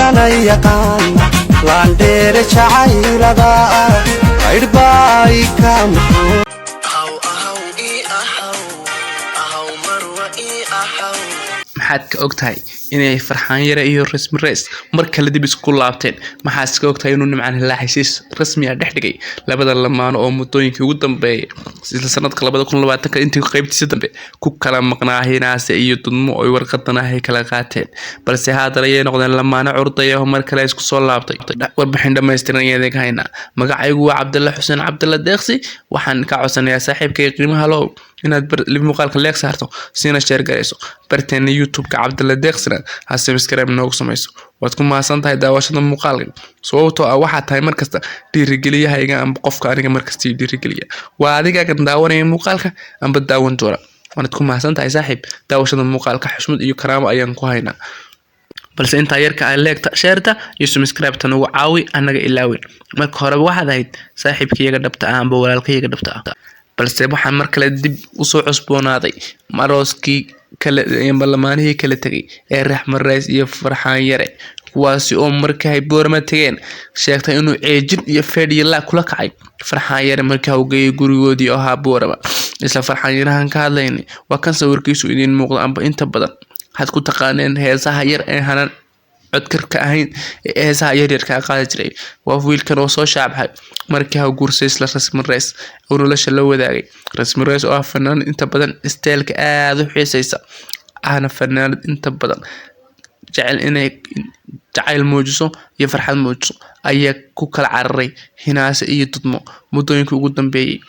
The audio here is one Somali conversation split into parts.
Loofkana yaqaan laandheere jacaylada aydhbaay ka muxuu. Ahaw, ahaw ii ahaw, ahaw marwa ii ahaw. Maxaad ka ogtahay inay Farxaan Yare iyo Rasmi Reys mar kale dib isku laabteen? Maxaad ka ogtahay inuu Nimcaan Hilaac heshiis rasmi ah dhex dhigay labada lamaano oo muddooyinkii ugu dambeeyay isla sanadka 2020 intii qaybtiisa dambe ku kala maqnaa Hinaase iyo Dudmo oo warqadan ah ay kala qaateen, balse haatan ayay noqdeen lamaano curdaya oo mar kale isku soo laabtay? Warbixin dhammaystiran ayaan idinka haynaa. Magacaygu waa Cabdalla Xuseen Cabdalla Deeqsi. Waxaan ka codsanayaa saaxiibkay qiimaha low inaad muuqaalka like saarto, siina share garayso, barteena YouTube-ka Cabdalla Deeqsina ha subscribe noogu samayso. Waad ku mahadsan tahay daawashada muuqaalka, sababtoo ah waxaa tahay markasta dhiirigeliyahayga amba qofka aniga markasta ii dhiirigeliya waa adigaagan daawanaya muuqaalka amba daawan doona. Waanad ku mahadsan tahay, saaxiib, daawashada muuqaalka. Xushmad iyo karaamo ayaan ku haynaa, balse intaa yarka ay like-ta, share-ta iyo subscribe-ta nagu caawi, annaga ilaawin. Marka horeba waxaad ahayd saaxiibkayaga dhabta ah amba walaalkayaga dhabta ah. Balse waxaan mar kale dib usoo cusboonaaday arooskii kale, lamaanihii kala tegay ee Raxmed Rays iyo Farxaan Yare, kuwaasi oo markii ay Boorama tegeen sheegtay inuu ceejin iyo feedh iyo laag kula kacay Farxaan Yare markii uu geeyay gurigoodii oo ahaa Boorama. Isla Farxaan Yarahan ka hadlaynay waa kan sawirkiisu idiin muuqda, amba inta badan waxaad ku taqaaneen heesaha yar ee hanan codkarka ahayn ee heesaha yaryarka qaadi jiray. Waa wiilkan oo soo shaabaxay markii uu guursay isla Rasmi Reys oo nolosha la wadaagay. Rasmi Reys oo ah fanaan inta badan style-ka aada u xiiseysa, ahna fanaanad inta badan jecel inay jacayl muujiso iyo farxad muujiso, ayaa ku kala cararay Hinaase iyo Dudmo muddooyinkii ugu dambeeyay.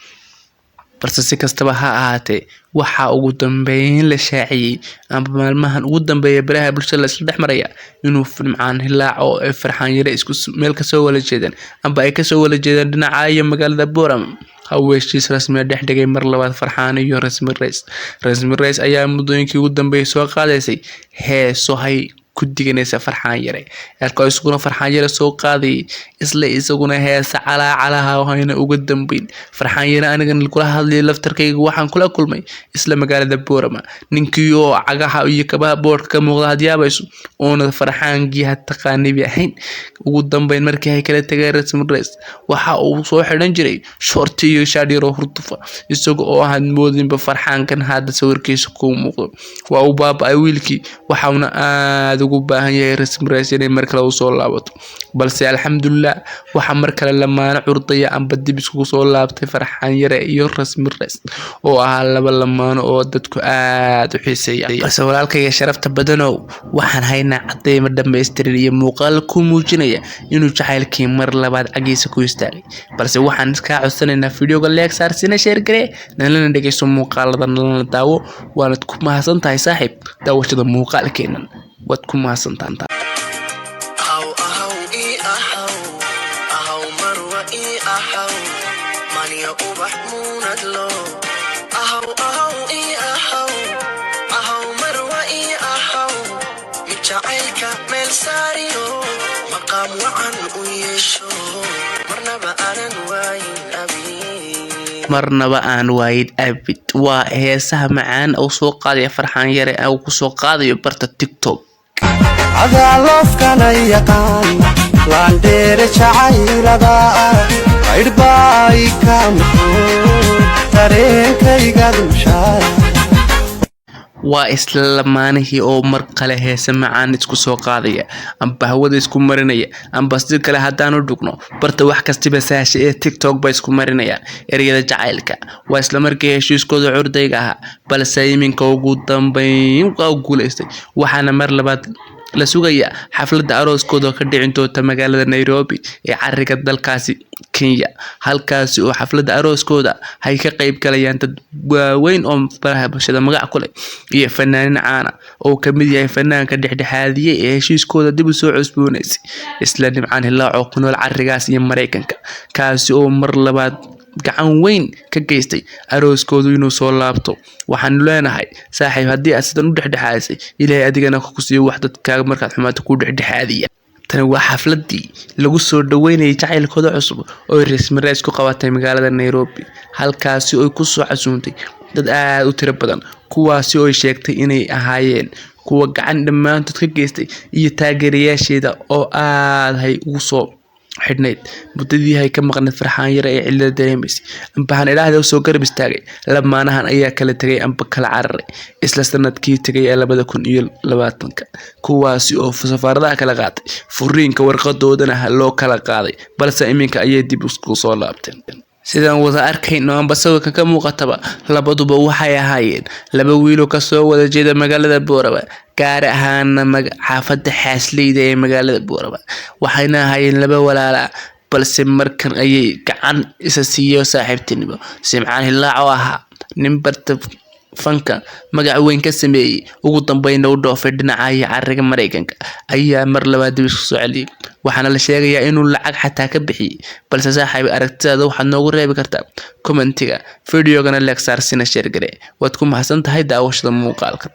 Balse si kastaba ha ahaatee, waxaa ugu dambeyn la shaaciyay amba maalmahan ugu dambeeya baraha bulshada la isla dhex maraya inuu Nimcaan Hilaac oo ay Farxaan Yare isku meel kasoo wada jeedeen amba ay kasoo wada jeedeen dhinaca iyo magaalada Boorama haw heshiis rasmi ah dhex dhigay mar labaad Farxaan iyo Rasmi Reys. Rasmi Reys ayaa muddooyinkii ugu dambeeyay soo qaadaysay heeso hay ku diganaysa Farxaan Yare, halka isaguna Farxaan Yare soo qaadayay isla isaguna heesa calaacalaha hayna uga dambeyn. Farxaan Yare anigan kula hadlayay laftarkayga waxaan kula kulmay isla magaalada Boorama, ninkii oo cagaha iyo kabaha boodhka ka muuqda had yaabayso oona Farxaankii had taqaanibi ahayn. Ugu dambeyn markii ay kala tageen Rasmi Reys, waxa uu soo xidhan jiray shorti iyo shaadh yar oo hurdufa, isaga oo aan moodinba Farxaankan hadda sawirkiisa kuu muuqdo. Waa uu baaba'ay wiilkii, waxauna aad ugu baahan yahay Rasmi Reys inay mar kale usoo laabato. Balse alxamdulilah, waxaa mar kale lamaano curdaya amba dib iskugu soo laabtay Farxaan Yare iyo Rasmi Reys oo ahaa laba lamaano oo dadku aad u xiiseeya. Balse walaalkayga sharafta badanow, waxaan haynaa cadeymo dhammaystiran iyo muuqaal ku muujinaya inuu jacaylkii mar labaad cagiisa ku istaagay. Balse waxaan kaa codsanaynaa videoga like saar, sina share garee, nalana dhegeyso muuqaalada, nalana daawo. Waanad ku mahadsan tahay, saaxiib, daawashada muuqaalkeenan. Waad ku mahadsantahay. Ahaw, ahaw ii ahaw, ahaw marwa ii ahaw, manya ubax muunadlo. Ahaw, ahaw ii ahaw, ahaw marwa ii ahaw, mid jacaylka meel saariyo maqaam wacan u yeesho, marnaba aanan waayin abid. Marnaba aan waayid abid waa heesaha macaan oo soo qaadaya Farxaan Yare uu kusoo qaadayo barta TikTok. Adaa loofkana yaqaan laandheere jacaylada aydhbaay ka muxuu dareenkayga dushaa. Waa isla lamaanihii oo mar kale heese macaan isku soo qaadaya amba hawada isku marinaya, amba si kale haddaanu dhugno barta wax kastiba sahasha ee TikTok ba isku marinayaan ereyada jacaylka. Waa isla markii heshiiskooda curdayga ahaa, balse iminka ugu dambeyn waa guuleystay. Waxaana mar labaad la sugayaa xafladda arooskooda ka dhicin doonta magaalada Nairobi ee cariga dalkaasi Kenya, halkaasi oo xafladda arooskooda ay ka qayb galayaan dad waaweyn oo baraha bulshada magac ku leh iyo fanaaniin caana oo ka mid yahay fanaanka dhexdhexaadiyey ee heshiiskooda dib u soo cusboonaysay, isla Nimcaan Hilaac oo ku nool carigaas iyo Mareykanka, kaasi oo mar labaad gacan weyn ka geystay arooskoodu inuu soo laabto. Waxaanu leenahay, saaxiib, haddii aad sidan u dhexdhexaadisay, Ilaahay adigana ku siiyo wax dadkaaga markaad xumaato ku dhexdhexaadiya. Tani waa xafladii lagu soo dhaweynayay jacaylkooda cusub oo Rasmi Rays ku qabatay magaalada Nairobi, halkaasi oo ay ku soo casuuntay dad aad u tiro badan, kuwaasi oo ay sheegtay inay ahaayeen kuwa gacan dhammaantood ka geystay iyo taageerayaasheeda oo aad hay ugu soo xidhnayd muddadii hay ka maqnayd Farxaan Yare ee cidlada dareemaysay. Ambahan idhaahda soo garab istaagay. Lamaanahan ayaa kala tegay amba kala cararay isla sanadkii tegay ee 2020-ka, kuwaasi oo safaaradaha kala qaatay, furiinka warqadoodana loo kala qaaday, balse iminka ayay dib isku soo laabteen. Sidaan wada arkayno amba sawirkan ka muuqataba, labaduba waxay ahaayeen laba wiil oo kasoo wada jeeda magaalada Boorama, gaar ahaana xaafadda Xaasleyda ee magaalada Boorama. Waxayna ahaayeen laba walaala, balse markan ayay gacan isa siiyo saaxiibtinimo. Simcaan Hilaac oo ahaa nin barta fanka magac weyn ka sameeyay, ugu dambeynna u dhoofay dhinaca iyo cariga Mareykanka, ayaa mar labaad dib isku soo celiyay. Waxaana la sheegayaa inuu lacag xataa ka bixiyay. Balse saaxiib, aragtidaada waxaad noogu reebi kartaa commentiga, videogana like saar, sina share garee. Waad ku mahadsan tahay daawashada muuqaalkan.